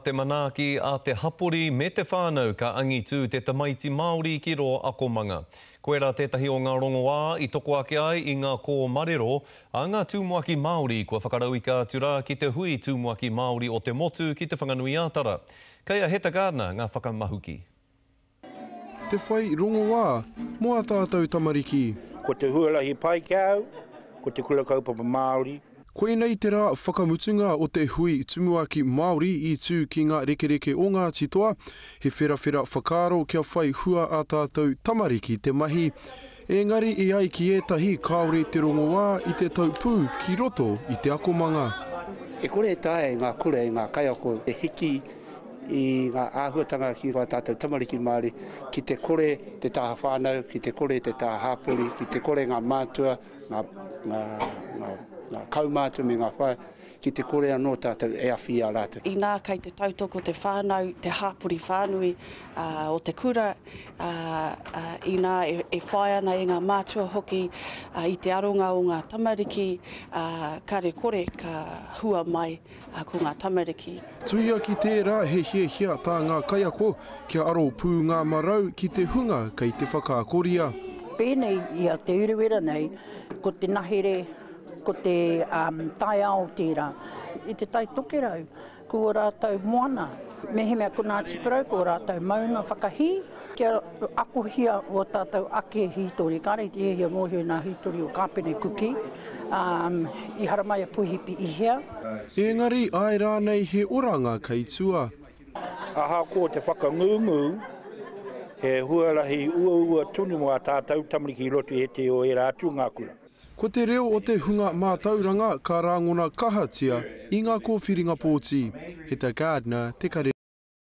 Te manaaki a te hapori me te whānau ka angitū te tamaiti Māori ki rō akomanga. Koirā tētahi o ngā rongoā i toko ake ai i ngā kōmarero a ngā tumuaki Māori kua whakarauika atu rā ki te hui tumuaki Māori o te motu ki Te Whanganui-ā-Tara. Kei a Heta Gardiner ngā whakamahuki. Te whai rongoā mō ā tātou tamariki. Ko te huarahi pai ki a au, ko te kura kaupapa Māori. Koinei te rā whakamutunga o te hui Tumuaki Māori i tū ki ngā rekereke o Ngāti Toa, he wherawhera whakaaro kia whai hua ā tātou tamariki te mahi. Engari e ai ki ētahi kāore te rongoā i te tau pū ki roto i te akomanga. E kore e taea e ngā kura, e ngā kaiako te hiki i ngā āhuatanga ki wā tātou tamariki Māori, ki te kore te taha whānau, ki te kore te taha hāpori, ki te kore ngā mātua, ngā, ngā, ngā, ngā kaumātua me ngā whaea, ki te kore anō tātou e awhi i a rātou. Inā kei te tautoko te whānau, te hāpori whānui o te kura, inā e whai ana e ngā mātua hoki i te aronga o ngā tamariki, kare kore ka hua mai ko ngā tamariki. Tuia ki tērā he hiahia tā ngā kaiako kia aro pū ngā marau ki te hunga kei te whakaakoria. Pēnei i a Te Urewera nei, ko te nahere, ko te taiao tērā. I Te Tai Tokerau, ko ō rātou moana, mehemea ko Ngāti Porou, ko ō rātou maunga whakahī, kia akohia ō tātou ake hītori. Kāre i te hiahia mōhio i ngā hītori o Kāpene Kuki, i haramai a Puihipi i hea. Engari, āe rānei he oranga kei tua? Ahakoa te whakangungu, he huarahi uaua tonu mō ā tātou tamariki i roto i ētehi o ērā atu ngā kura. Ko te reo o te hunga mātauranga ka rāngona kahatia i ngā kōwhiringa pōti. Heta Gardiner, Te Karere.